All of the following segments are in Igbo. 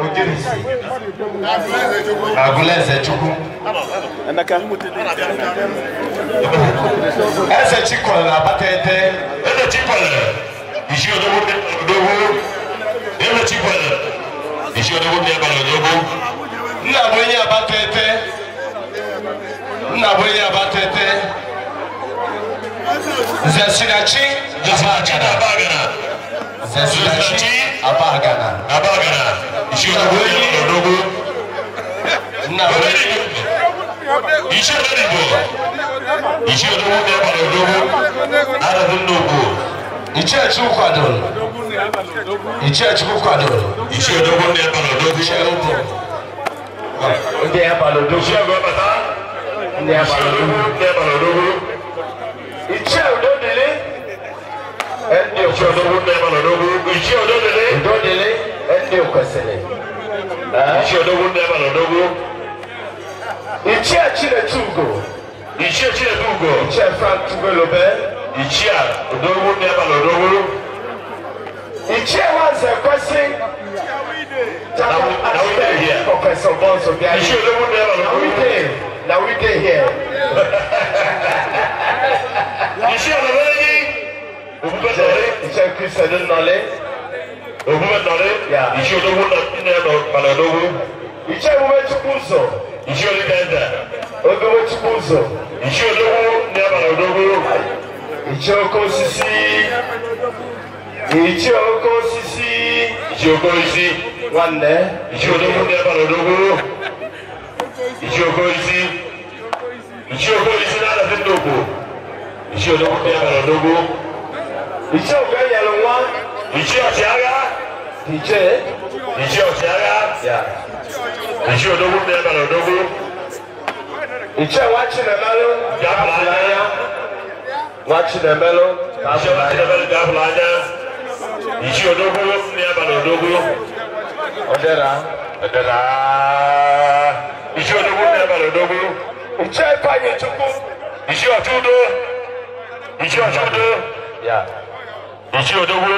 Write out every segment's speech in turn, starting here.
Ogirisi. Aguleze Chukwu. Emeka. Eze Chikwere Abatete. Eze Chikwere. Iṣẹ́ odogwu ní odogwu. Eze Chikwere. Iṣẹ́ odogwu ní abalị odogwu. Nna bụ onye Abatete. Nna bụ onye Abatete. Nze Sinachi. Nze Sinachi na Abagana. Nze Sinachi Abagana. Abagana. Iṣẹ́ odogwu ní odogwu. Nna bụ onye. Iṣẹ́ odogwu. Iṣẹ́ odogwu ní abalị odogwu. Arụrụ nnukwu. Ichie Chukwu kwadoro. Ichie Chukwu kwadoro. Ichie odogwu ndị abalị odogwu. Ichie Obo. Ndị abalị odogwu. Ichie Ogobata. Ndị abalị odogwu. Ndị abalị odogwu. Ichie Udodili. Ndị Ichie odogwu ndị abalị odogwu. Ichie Udodili. Udodili. Ndị Okwesili. Ichie odogwu ndị abalị odogwu. Ichie Chinetugo. Ichie Chinetugo. Ichie Frank Tugolobe. Ichie odogwu ndị abalị odogwu. Ichie Nwanze Kwesi. Na we dey here. Professor Bonzo Biayi. Ichie odogwu ndị abalị odogwu. Na we dey here. Ichie odogwu Obume Nọlị. Ichie Christian Nọlị. Obume Nọlị. Ichie odogwu ndị abalị odogwu. Ichie Ebube Chukwuzo. Ichie Oliveze. Ebube Chukwuzo. Ichie odogwu ndị abalị odogwu. Ichie oke osisi. Ichie oke osisi. Ichie oke osisi. Nwanne. Ichie odogwu ndị abalị odogwu. Ichie oke osisi. Ichie oke osisi na-adazi nnukwu. Ichie odogwu ndị abalị odogwu. Ichie Ogenyelu nwa. Ichie ọchịagha. Ichie. Ichie ọchịagha. Ichie odogwu ndị abalị odogwu. Ichie nwa Chinemelu. Gafụrụ anya. Nwa Chinemelu. Ichie nwa Chinemelu gafụrụ anya. Ichie odogwu ndị abalị odogwu. Odera. Odera. Ichie odogwu ndị abalị odogwu. Ichie Ifeanyi Chukwu. Ichie Ọchụudo. Ichie Ọchụudo. Ichie odogwu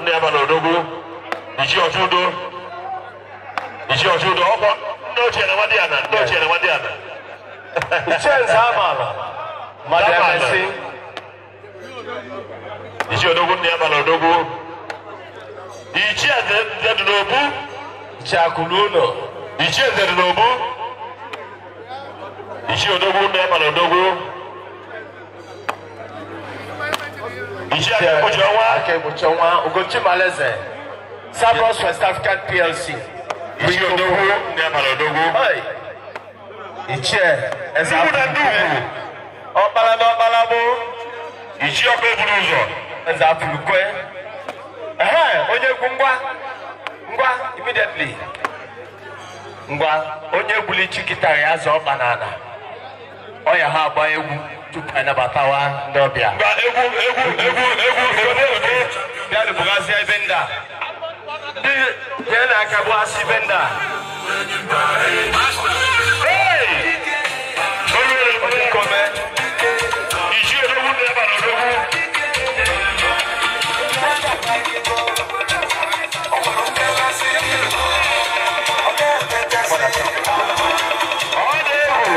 ndị abalị odogwu. Ichie Ọchụudo. Ichie Ọchụudo ọkpọ ndị ochie na nwadị ana ndị ochie na nwadị ana. Ichie Nze Amala. Mmadụ emesi. Ichie odogwu ndị abalị odogwu. Ichie Nze dị n'obu. Ichie Akụlụ ụlọ. Ichie Nze dị n'obu. Ichie odogwu ndị abalị odogwu. Ichie Akekpuchi ọnwa. Akekpuchi ọnwa. Ugochi Maleze. Sabros West African PLC. Ichie odogwu ndị abalị odogwu. Ichie Eze Afụlukwe. Ọkpala na ọkpala bụ. Ichie ọkụ eburu ụzọ. Eze Afụlukwe. Ehe, onye egwu ngwa. Ngwa, immediately. Ngwa, onye gbuli chi kịta ya zọọ ọkpa n'ala. Ọ ya ha agba egwu tupu anabatawa ndị ọbịa. Ngwa, egwu, egwu, egwu, egwu, egwu, egwu. Bịa lụbụgazie ebe ndị a. Ndị jee na-aka bụ asị ebe ndị a. Hey! Onye Ichie odogwu ndị abalị odogwu. Ọ dị egwu.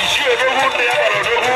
Ichie odogwu ndị abalị odogwu.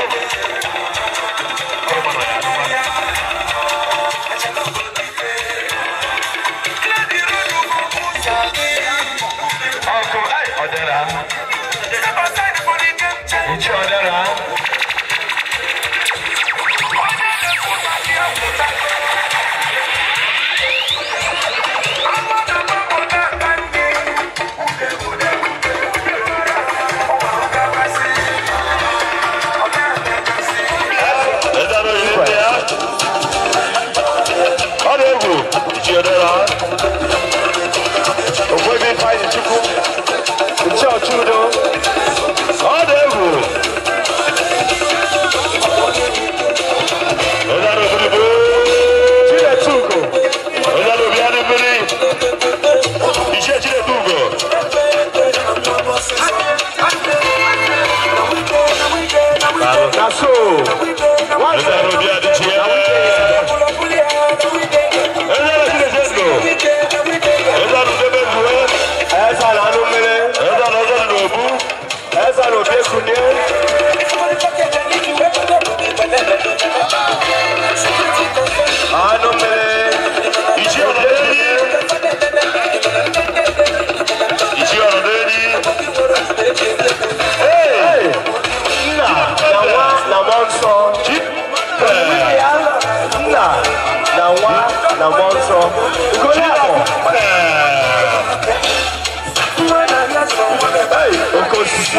Ugo osisi.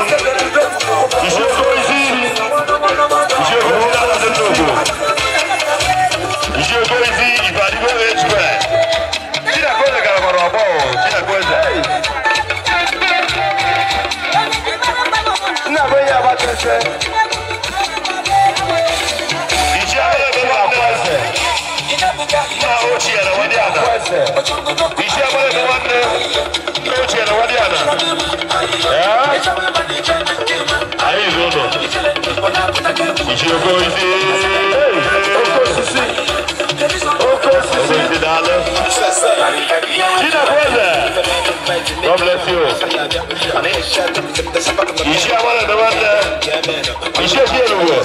Iṣẹ́ ogo isi. Iṣẹ́ ogo isi n'ogo. Iṣẹ́ ogo isi ìbàdí wẹ́wẹ́ square. Chinakweze gara gbara ọgbọ o. Chinakweze. Nna bụ onye agbachese. Iṣẹ́ ayé nwanne. Nna ochie na nwadị ana. Iṣẹ́ ayé nwanne. Nna ochie na nwadị ana. Anyị zụ ụlọ. Iṣẹ́ ogo isi. Oke osisi. Oke osisi. Ogo isi daalụ. Chinakweze. God bless you. Iṣẹ́ ayé nwanne. Iṣẹ́ sí elugo.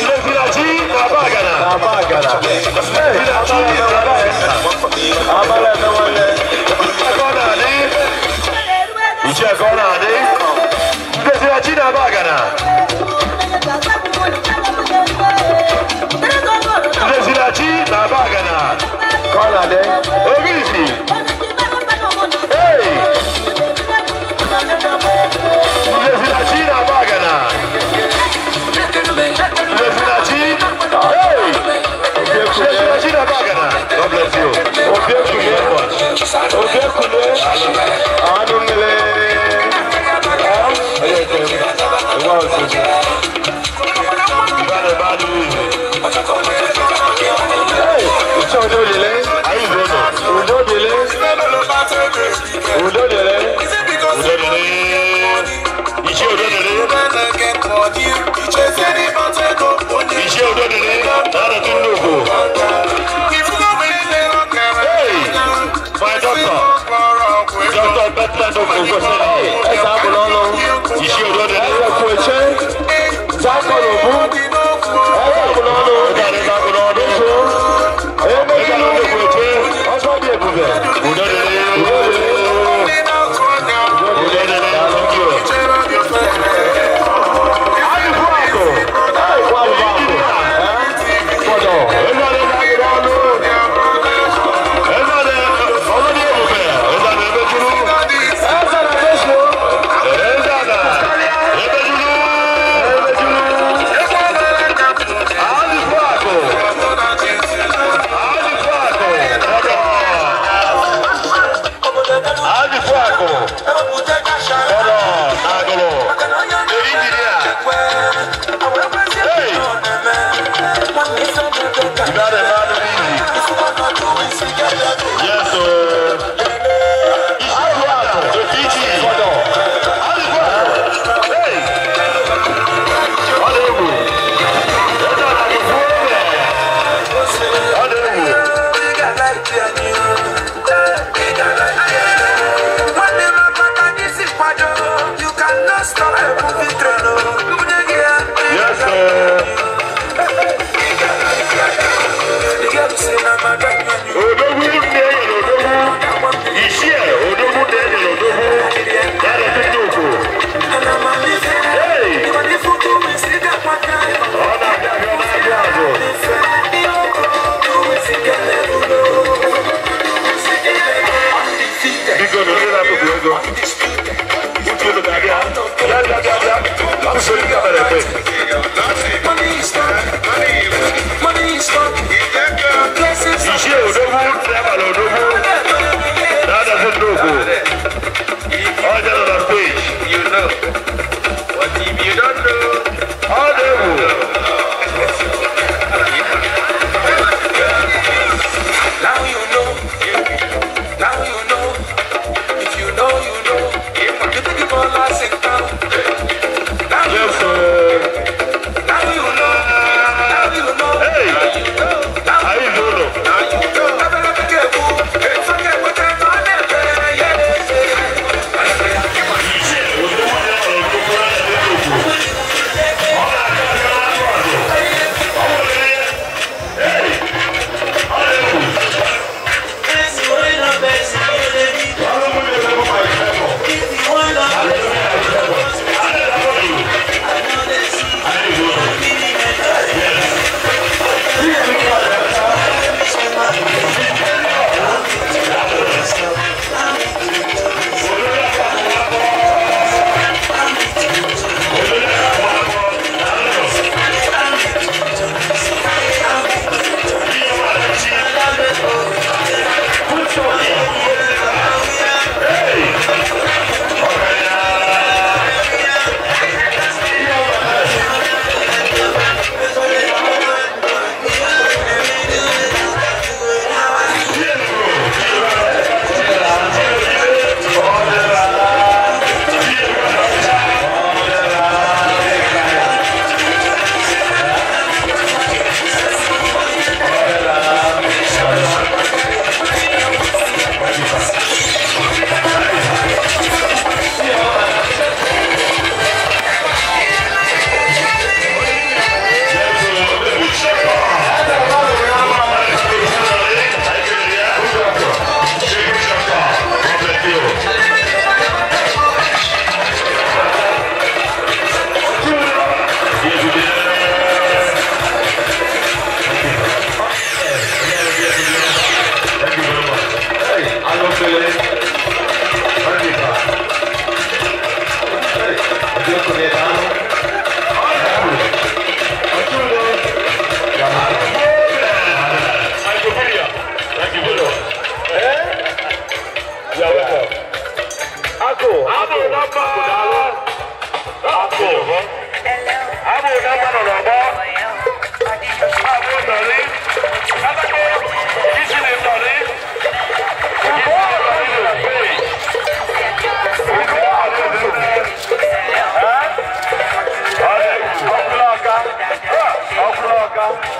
Ndezinachi na Abagana. Abagana. Ndezinachi na Abagana. Abala eme nwanne. Iṣẹ́ ẹ̀kọ́ náà ní. Ndezinachi na Abagana. Ndezinachi na Abagana. Kọ́ na dị. Ogirisi. Hey! Ndezinachi na Abagana. Ndezinachi. Hey! Ndezinachi na Abagana. God bless you. Obi ekunye. Obi ekunye. Anụ mmiri. Onye nke m. Nwa osisi. Bad bad news. Hey! Iṣẹ́ udo dịrị. Anyị zụ ụlọ. Udo dịrị. Udo dịrị. Udo dịrị. Iṣẹ́ udo dịrị. Iṣẹ́ udo dịrị. Na-adọtụ nnukwu. Hey! My doctor. Doctor Bethlehem Okwesili. Eze abụ n'ọnụ. Iṣẹ́ udo dịrị. Eze kwueche. Zakọ n'obu. Eze abụ n'ọnụ. Eze adịghị abụ n'ọnụ. Ebe Eze adịghị ekweche. Ọzọ dị ebube. Udo dịrị. Udo dịrị. Thank you. Adịkwu akụ. Hey, kwa abụ akụ. Fọdọ. Eze adịghị abụ n'ọnụ. Eze adịghị ọzọ dị ebube. Eze adịghị ebe juru. Eze na mezuo. Eze adịghị ebe juru. Why?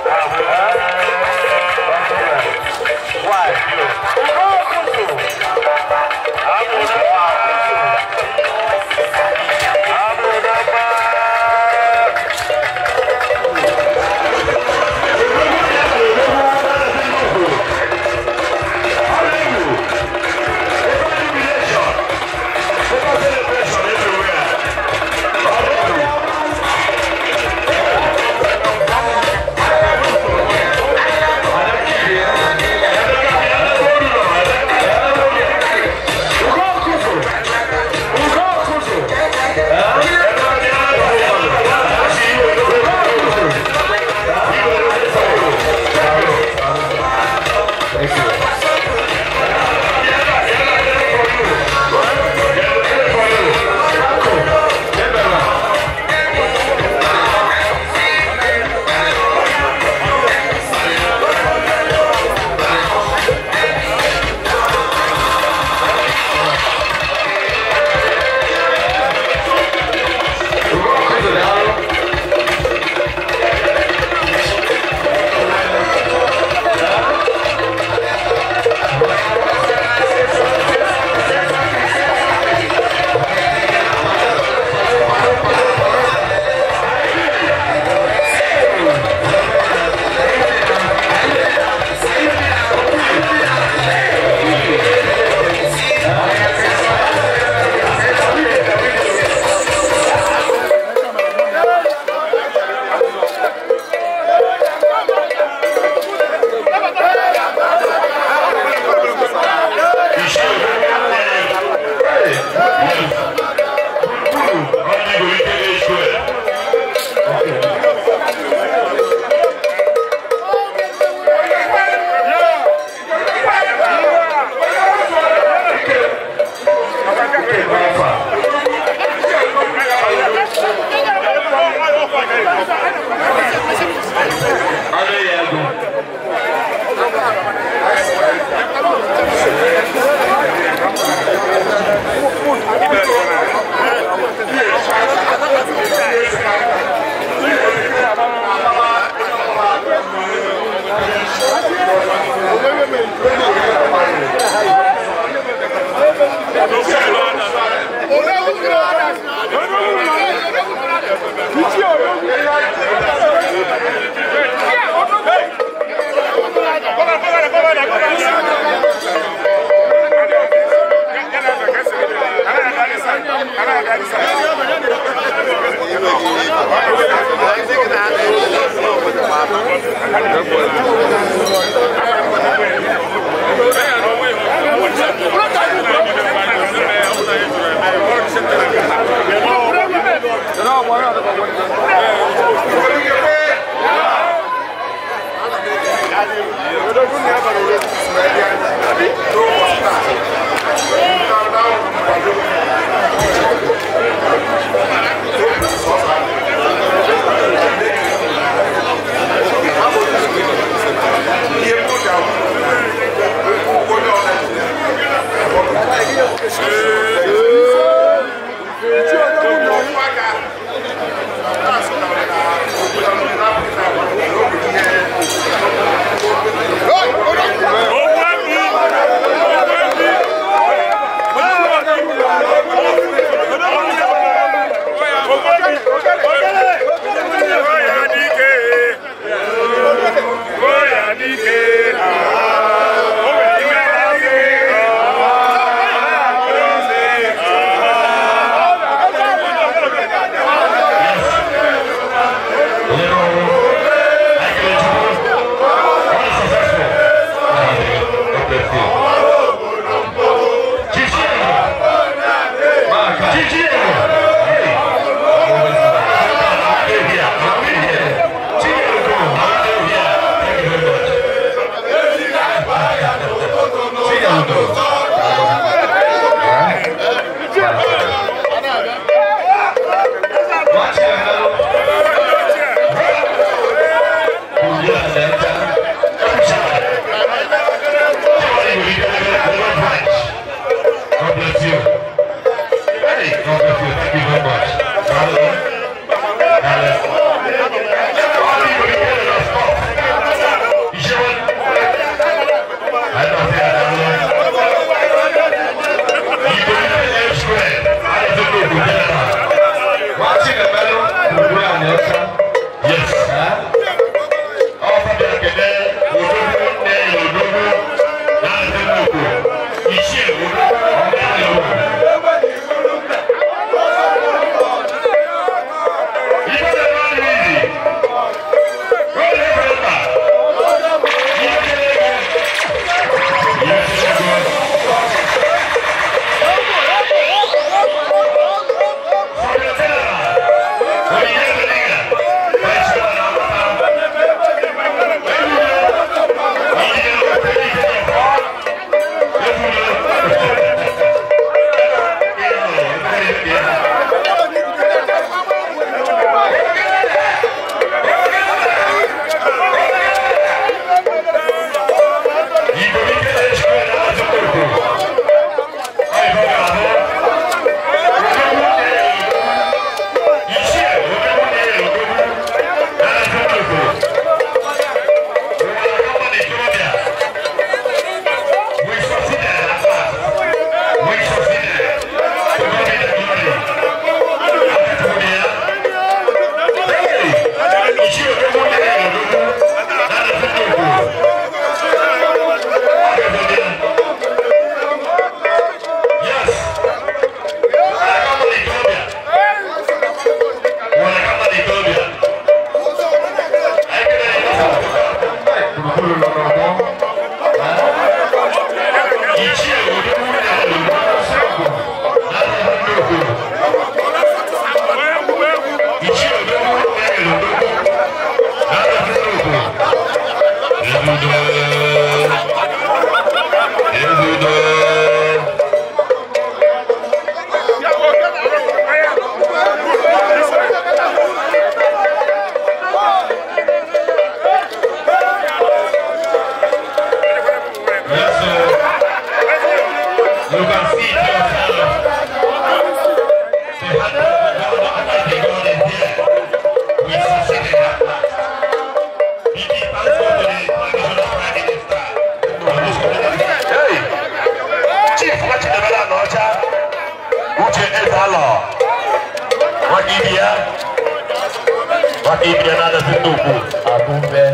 Maka ibi ya na-adasị nnukwu. Abụmbe.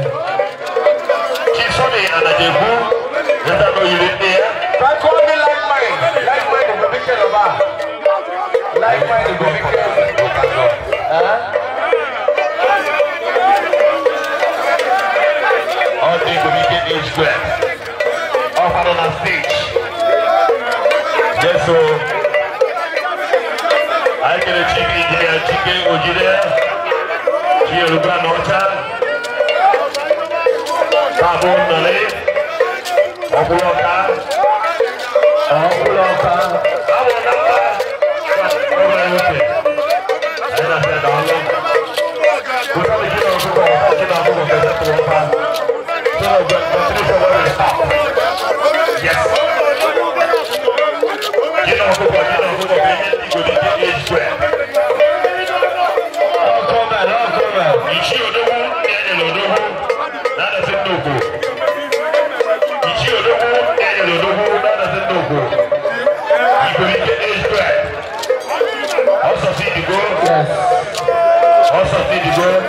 Chisoni Anajegwu, nta na oyiri nne ya. Call me like mine. Like mine go be care. Like mine go be care. Huh? All day go be get age square. Off and on the stage. Yes, so I can achieve engineer Chike Ojide, Chiolubra Norcha, Babu Nale, Okuloka. Okuloka. Babu Namba. Yes.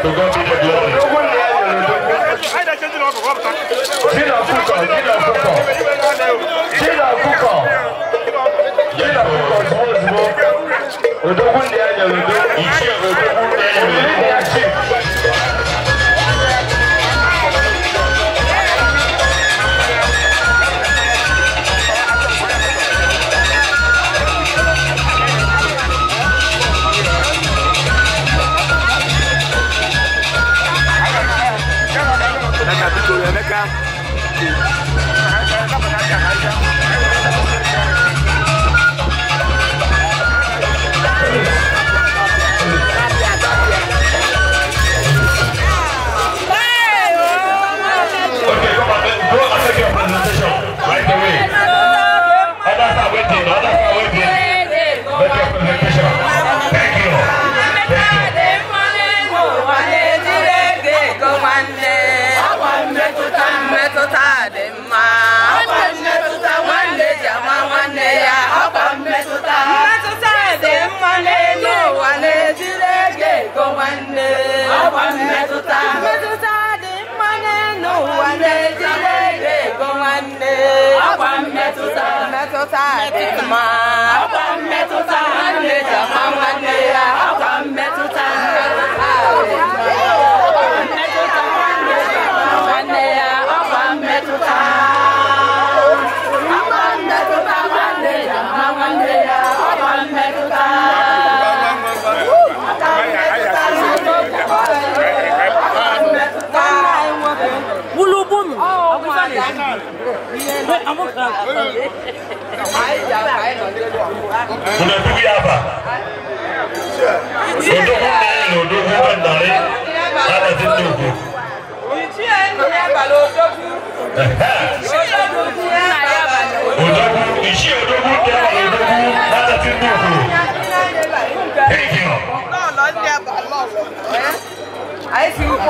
To God be the glory. Okay, come on, go and take your presentation right away. Others are waiting, others are waiting. Make your presentation. Thank you. Thank you. Thank you. I see you. Amen.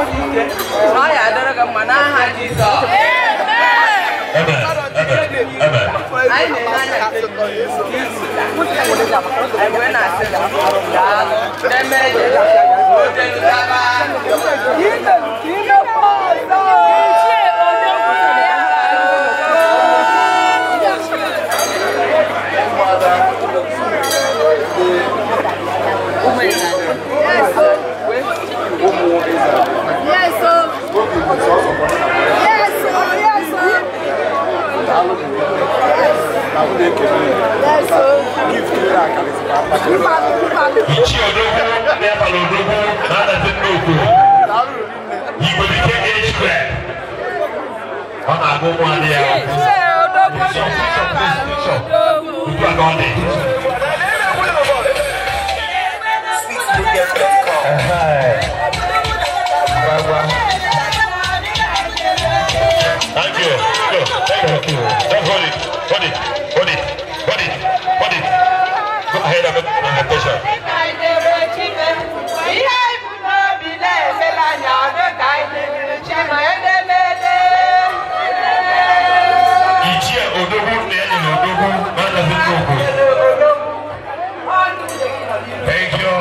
Amen. Thank you. Thank you. Just hold it. Hold it. Hold it. Hold it. Hold it. Go ahead and make the presentation. Thank you.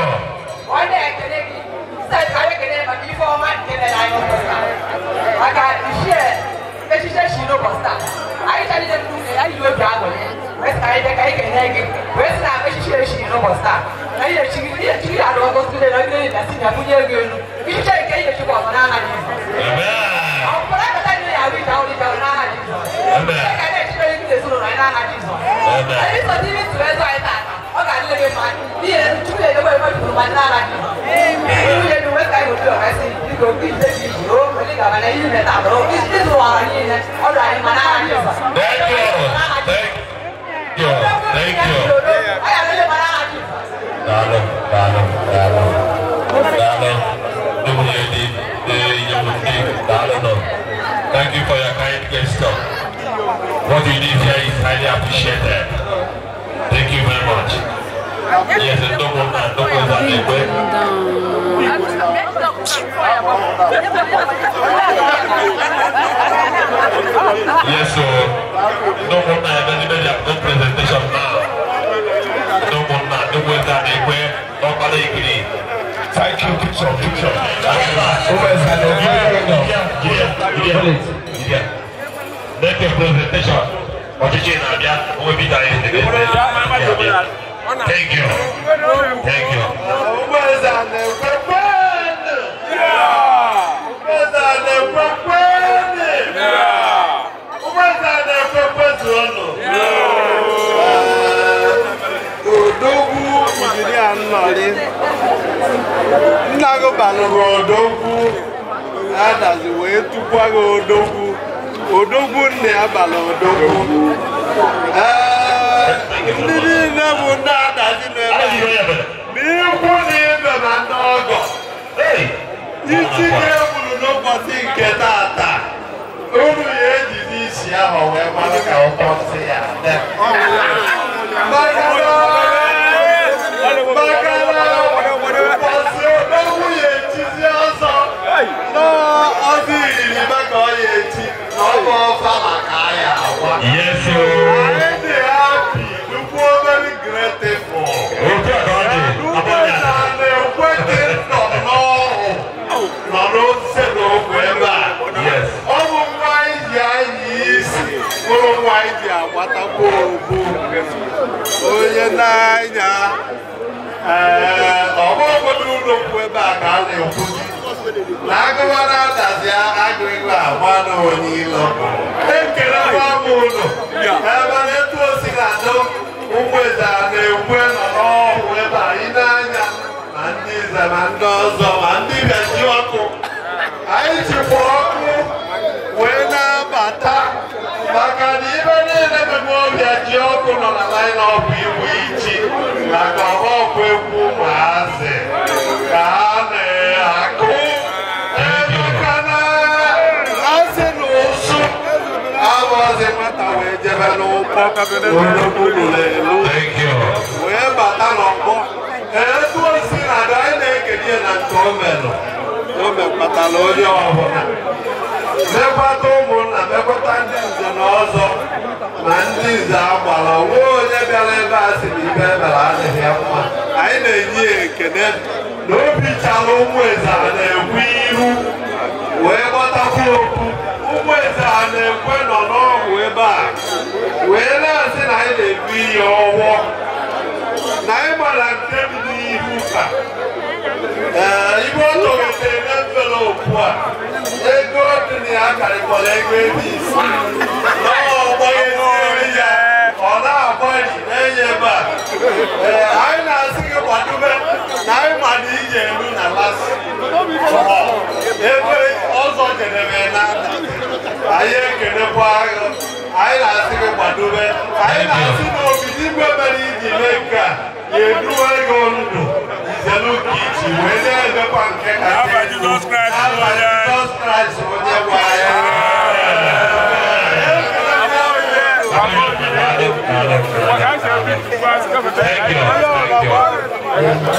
bunye gị elu. Iche nke ihe chukwu ọzọ n'aha Jizọs. Ọpụrụ akata ndị ya-ahụ ije ahụ ije ahụ n'aha Jizọs. Ka na-echebe gị ezinụlọ anyị n'aha Jizọs. Anyị sọ n'ime tụrụ eze anyị tata, ọ ga-adịle gị mma. N'ihi na Chukwu na-edebe ebe juru mmadụ n'aha Jizọs. Nwunye dị wee ka anyị obi ọha si biko ije gị iji o onye ga-ama na ihe meta bụrụ ịzụ ụwa niile ọ dụrụ anyị mma n'aha Jizọs. Thank you. Thank you. Thank you. Ọ ga-adịle mma n'aha Jizọs. Daalụ, daalụ, daalụ. Daalụ. Ndị nwunye di, ndị inyom di, daalụ nọ. Thank you for your kind gesture. What you did here is highly appreciated. Thank you very much. Yes, ndokwu na ndokwu is an egbe. Yes, so ndokwu na ebe their own presentation now. Ndokwu na ndokwu is an egbe. N'ọkpara ikiri. Thank you, picture, picture. Yeah. Make a presentation. Ọchịchị na-abịa, onwe Peter Thank you. Thank you. Odogwu injinia Nnọlị, nna gị balụrụ odogwu, adazi wee tukwa gị odogwu, odogwu nna ya balụ odogwu. Ee, ndị niile bụ ndị adazi nọ ebe a, ma ikwu na ibe ma ndị ọgọ. Isi ga-egburu n'ụbọchị nke tata, unu ya ejizi isi ahụ wee mara ka ụbọchị ya dị. Maka na ụbọchị odogwu ya echizi ọzọ n'ọzọ iriri maka ọ ya echi na ọ bụ ọfa maka ya agwa. Yes, sir. Anyị dị happy, nnukwu very grateful. Otu a ka ọ dị. Ụbọchị a na-ekwe gị nọ n'ọhụ nọ n'ose n'ogwe ebe a. Yes. Ọ bụ nwa anyị ji anyị isi bụrụ nwa anyị ji agbatakwa obu onye na-anya ọgbọ obodo ụlọ okwu ebe a ka a na-ekwuzi na agụwa na-adazi agụghị agba na onye ilo ekelekwa m ụlọ ebe na etu o si na-adụ ụmụ eze a na-ekwe nọ n'ọhụ ebe anyị na-anya ma ndị nze ma ndị ọzọ ma ndị bịaji ọkụ anyị jikwa ọkụ wee na-abata maka na ibe niile mebe ọbịa ji ọkụ nọ na laịnọpụ igwe ichi maka ọgbọọkụ egwu ụmụazị ka ha na-akụ emeka na asị na ụsụ abụọzi nwata wee jebe n'ụkwụ odogwu lụrụ elu Thank you. wee bata n'ọgbọ etu o si na ada anyị na-ekele ya na nke o melụ o mekpatara onye ọbụla mekwata ụmụnna mekwata ndị nze na ọzọ ma ndị nze agbara nwa onye bịara ebe a sị na ibe ebere adịghị ya mma anyị na-enye ya ekele na obi chara ụmụ eze a na-ekwe ihu wee gbatakwa okwu ụmụ eze a na-ekwe nọ n'ọgwụ ebe a wee na-asị na anyị na-ebu ihe ọwọ na anyị mara nke dị n'ihu ka ee ibe ọ tọgetere na envelopu a ego dị na ya karịkwara ego ebe isi n'ọgbaghezie ya ọ na-agbari na-enye ebe a ee anyị na-asị gị gbadobe na anyị ma na ije elu na lasị ebe ọzọ jedebe na-ada anyị ekelekwa agha anyị na-asị gị gbadobe anyị na-asị na obi n'igwe mere iji mee nke a ya eduwe ego ndụ izelu ka ichi wee na-emekwa nke N'afa kasị Jizọs Kraịst bụ N'afa onye anyị. Jizọs Kraịst onye nwe anyị. Thank you. Thank you.